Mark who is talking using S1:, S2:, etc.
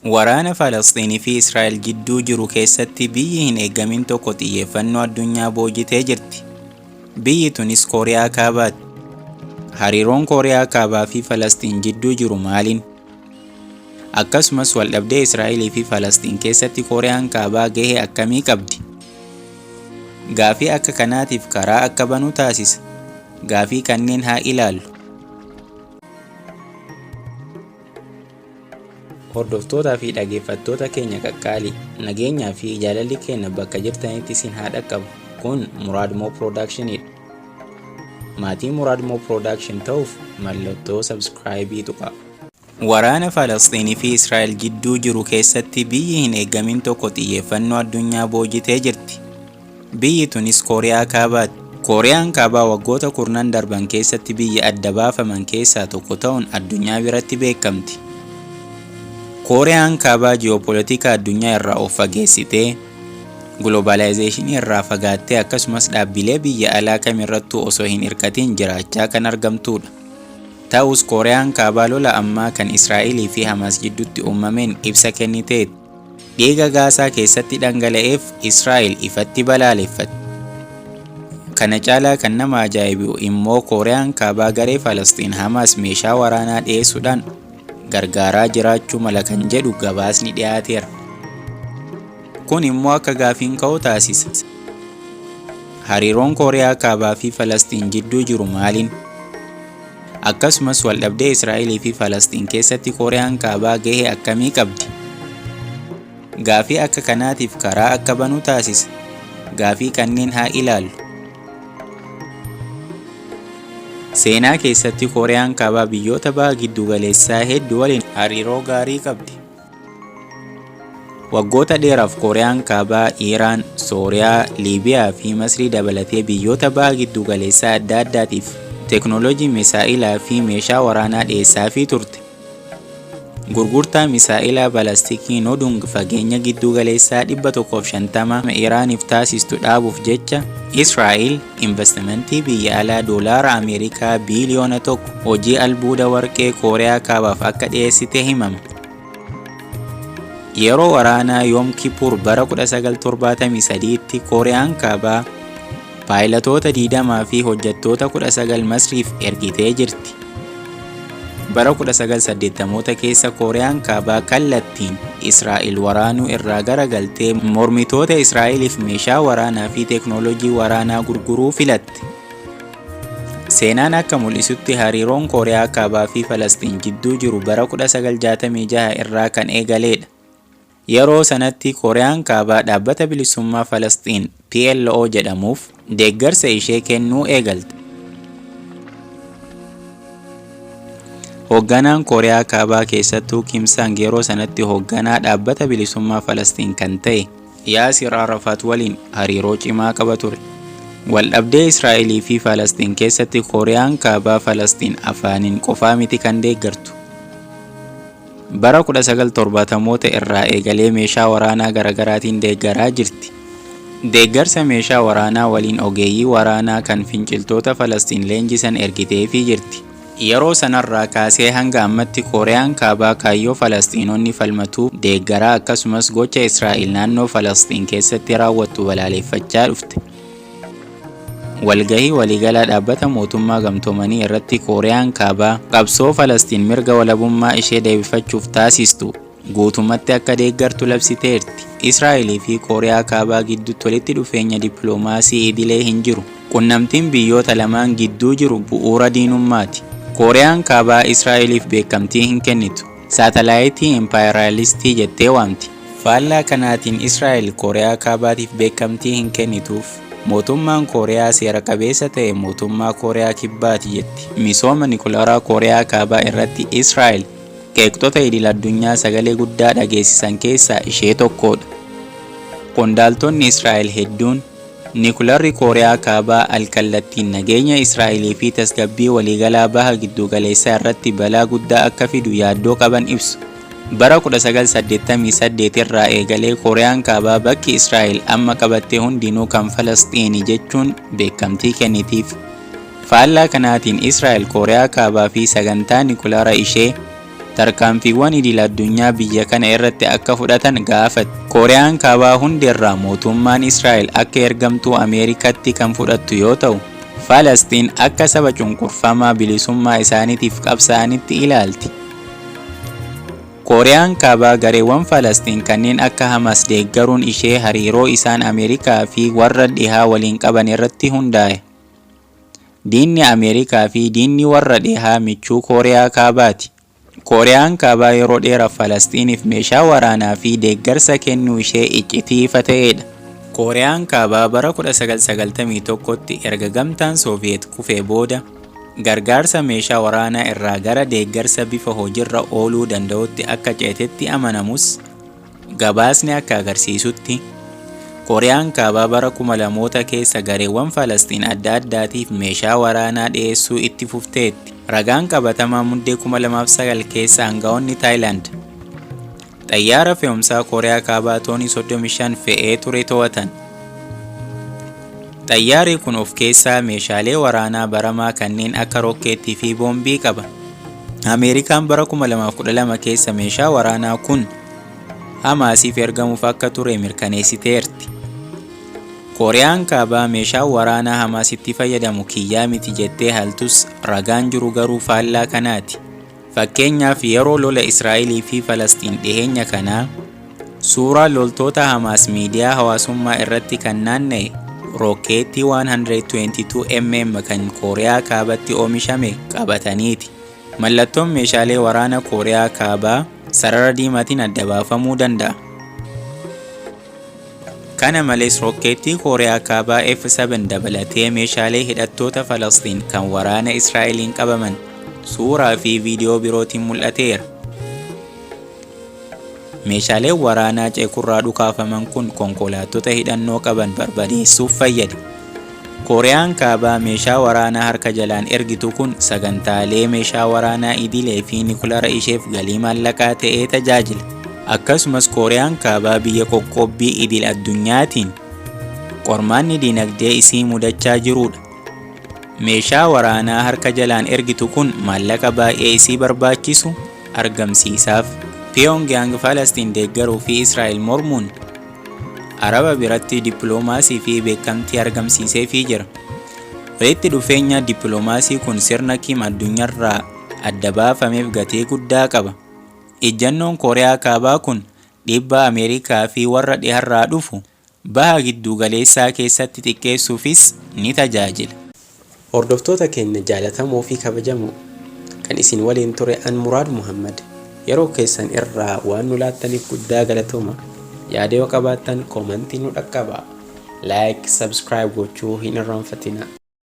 S1: Waraana Falasxiin fi Israa'el jidduu jiru keessatti biyyi hin eeggamin tokko xiyyeeffannoo addunyaa boojitee jirti. Biyyi tunis Kooriyaa Kaabaati. Hariiroon Kooriyaa Kaabaa fi Falasxiin jidduu jiru maaliin? Akkasumas waldhabdee Israa'elii fi Falasxiin keessatti Kooriyaan Kaabaa gahee akkamii qabdi? Gaafii akka kanaatiif karaa akka banu taasisa. Gaafii kanneen haa ilaallu. Hordoftootaa fi dhaggeeffattoota keenya qaqqaalii, nageenyaa fi jaalalli keenya bakka jirtanitti isin haa dhaqqabu. Kun Muraad Moo Productionidha. Maatii Muraad Moo Production ta'uuf mallattoo subscribe tuqaa. Waraana Falasxiin fi Israa'el jidduu jiru keessatti biyyi hin eeggamin tokko xiyyeeffannoo addunyaa boojitee jirti. Biyyi tunis Kooriyaa Kaabaati. Kooriyaan Kaabaa waggoota kurnan darban keessatti biyya adda baafaman keessaa tokko ta'uun addunyaa biratti beekamti. Kooriyaan Kaabaa ji'oopolitika addunyaa irraa of fageessitee, globaalaayizeeshinii irraa fagaattee akkasumas dhaabbilee biyya alaa kamirrattuu osoo hin hirkatin jiraachaa kan argamtudha. Ta'us Kooriyaan Kaabaa lola ammaa kan Israa'elii fi Hamaas jidduutti uumameen ibsa kenniteetti. Dhiiga Gaazaa keessatti dhangala'eef Israa'el ifatti balaaleffatte. Kana caalaa kan nama ajaa'ibu immoo Kooriyaan Kaabaa garee Falasxiin Hamaas meeshaa waraanaa dhiyeessuudhaan gargaaraa jiraachuu mala kan jedhu gabaasni dhiyaateera. Kun immoo akka gaafiin ka'u taasisa. Hariiroon Kooriyaa Kaabaa fi Falasxiin jidduu jiru maaliin? Akkasumas waldhabdee Israa'elii fi Falasxiin keessatti Kooriyaan Kaabaa gahee akkamii qabdi? Gaafii akka kanaatiif karaa akka banu taasisa. Gaafii kanneen haa ilaallu. Seenaa keessatti Kooriyaan Kaabaa biyyoota baha giddugaleessaa hedduu waliin hariiroo gaarii qabdi. Waggoota dheeraaf Kooriyaan Kaabaa Iiraan, Sooriyaa, Liibiyaa fi Masrii dabalatee biyyoota baha giddugaleessaa adda addaatiif teeknooloojii misaa'ilaa fi meeshaa waraanaa dhiyeessaafii turte. Gurgurtaa misaa'ilaa balastikii Nodung fageenya giddugaleessaa 150 Iraaniif taasistu dhaabuuf jecha Israa'el investimentii biyya alaa doolaara Ameerikaa biiliyoona 1 hojii albuuda warqee Kooriyaa Kaabaaf akka dhiyeessite himama. Yeroo waraanaa Yoom Kippur bara 1973tti Kooriyaan Kaabaa paayilatoota 20 fi hojjettoota 19 Masriif ergitee jirti. Bara 1980moota keessa Kooriyaan Kaabaa kallattiin Israa'el waraanuu irraa garagaltee mormitoota Israa'eliif meeshaa waraanaa fi teeknooloojii waraanaa gurguruu filatte. Seenaan akka mul'isutti hariiroon Kooriyaa Kaabaa fi Falasxiin jidduu jiru bara 1966 irraa kan eegaledha. Yeroo sanatti Kooriyaan Kaabaa dhaabbata bilisummaa Falasxiin PLO jedhamuuf deeggarsa ishee kennuu eegalte. Hoogganaan Kooriyaa Kaabaa keessattuu Kim Sang yeroo sanatti hoogganaa dhaabbata bilisummaa Falasxiin kan ta'e Yaasir Arafaat waliin hariiroo cimaa qaba ture. Waldhabdee Israa'elii fi Falasxiin keessatti Kooriyaan Kaabaa Falasxiin afaaniin qofaa miti kan deeggartu. Bara 1970moota irraa eegalee meeshaa waraanaa garaagaraatiin deeggaraa jirti. Deeggarsa meeshaa waraanaa waliin ogeeyyii waraanaa kan finciltoota Falasxiin leenjisan ergiteefii jirti. Yeroo sanarraa kaasee hanga ammatti Kooriyaan Kaabaa kaayyoo Falasxiinonni falmatuu deeggaraa akkasumas gocha Israa'el naannoo Falasxiin keessatti raawwattu balaaleffachaa dhufte. Walgahii waliigalaa dhaabbata mootummaa gamtoomanii irratti Kooriyaan Kaabaa qabsoo Falasxiin mirga walabummaa ishee deebifachuuf taasistu guutumatti akka deeggartu labsiteerti. Israa'elii fi Kooriyaa Kaabaa gidduutti walitti dhufeenya dippiloomaasii idilee hin jiru. Qunnamtiin biyyoota lamaan gidduu jiru bu'uura diinummaati. Kooriyaan Kaabaa Israa'eliif beekamtii hin kennitu. Saatalaayitii impaayeraalistii jettee waamti. Faallaa kanaatiin Israa'el Kooriyaa Kaabaatiif beekamtii hin kennituuf. Mootummaan Kooriyaa seera qabeessa ta'e mootummaa Kooriyaa Kibbaati jetti. Misooma Nikularaa Kooriyaa Kaabaa irratti Israa'el qeeqxota idil addunyaa sagalee guddaa dhageessisan keessaa ishee tokkodha. Qondaaltonni Israa'el hedduun Nikularri Kooriyaa Kaabaa alkallattiin nageenya Israa'elii fi tasgabbii waliigalaa baha giddugaleessaa irratti balaa guddaa akka fidu yaaddoo qaban ibsu. Bara 1988 irraa eegalee Kooriyaan Kaabaa bakki Israa'el amma qabatte hundinuu kan Falasxiini jechuun beekamtii kennitiif. Faallaa kanaatiin Israa'el Kooriyaa Kaabaa fi sagantaa Nikulara ishee tarkaanfiiwwan idil-addunyaa biyya kana irratti akka fudhatan gaafate. Kooriyaan Kaabaa hundeerraa mootummaan Israa'el akka ergamtuu Ameerikaatti kan fudhattu yoo ta'u, Falastiin akka saba cunqurfamaa bilisummaa isaaniitiif qabsaa'anitti ilaalti. Kooriyaan Kaabaa gareewwan Falastiin kanneen akka Hamas deeggaruun ishee hariiroo isaan Ameerikaa fi warra dhihaa waliin qaban irratti hundaa'e. Diinni Ameerikaa fi diinni warra dhihaa michuu Kooriyaa Kaabaati. Kooriyaan Kaabaa yeroo dheeraaf Falastiiniif meeshaa waraanaa fi deeggarsa kennuu ishee iccitii ifa ta'edha. Kooriyaan Kaabaa bara 1991tti erga gamtaan Sooviyeet kufee booda gargaarsa meeshaa waraanaa irraa gara deeggarsa bifa hojiirra ooluu danda'utti akka ceetetti amanamus, gabaasni akka agarsiisutti Kooriyaan Kaabaa bara 2000moota keessa gareewwan Falastiin adda addaatiif meeshaa waraanaa dhiyeessuu itti fufteetti. Ragaan qabatamaa Muddee 2009 keessa aangawoonni Taayilaand xayyaara fe'umsaa Kooriyaa Kaabaa toonii 35 fe'ee ture to'atan. Xayyaarri kun of keessaa meeshaalee waraanaa baramaa kanneen akka rokkeettii fi boombii qaba. Ameerikaan bara 2012 keessa meeshaa waraanaa kun Hamaasiif ergamuuf akka ture mirkaneessiteerti. Kooriyaan Kaabaa meeshaan waraanaa Hamaasitti fayyadamu kiyyaa miti jettee haltus, ragaan jiru garuu faallaa kanaati. Fakkeenyaaf, yeroo lola Israa'elii fi Falastiin dhiheenya kanaa suuraan loltoota Hamaas miidiyaa hawaasummaa irratti kan naanna'e rokkeettii 122 mm kan Kooriyaa Kaabatti oomishame qabataniiti. Mallattoon meeshaalee waraana Kooriyaa Kaabaa sarara diimaatiin adda baafamuu danda'a. Kana malees, rokkeettii Kooriyaa Kaabaa F7 dabalatee meeshaalee hidhattoota Falastiin kan waraana Israa'eliin qabaman suuraa fi viidiyoo birootiin mul'ateera. Meeshaaleen waraanaa ceekurraa dhukaafaman kun konkolaattota hidhannoo qaban barbadeessuuf fayyada. Kooriyaan Kaabaa meeshaa waraanaa harka jalaan ergitu kun sagantaalee meeshaa waraanaa idilee fi nikulara isheef galii maallaqaa ta'ee tajaajila. Akkasumas, Kooriyaan Kaabaa biyya qoqqobbii idil addunyaatiin qormaanni dinagdee isii mudachaa jirudha. Meeshaa waraanaa harka jalaan ergitu kun maallaqa baay'ee isii barbaachisu argamsiisaaf. Pyongyang Falastiin deeggaruu fi Israa'el mormuun Araba biratti dippiloomaasii fi beekamtii argamsiiseefii jira. Walitti dhufeenya dippiloomaasii kun sirna Kim addunyaarraa adda baafameef gatii guddaa qaba. Ejjannoon Kooriyaa Kaabaa kun dhiibbaa Ameerikaa fi warra dhiharraa dhufu baha giddu galeessaa keessatti xiqqeessuufis ni tajaajila. Hordoftoota keenya jaalatamoo fi kabajamoo, kan isin waliin ture an Muraad Muhammad. Yeroo keessan irraa waan nu laattaniif guddaa galatooma. Yaada yoo qabaattan koomantii nu dhaqqaba. Like, subscribe gochuu hin irraanfatina.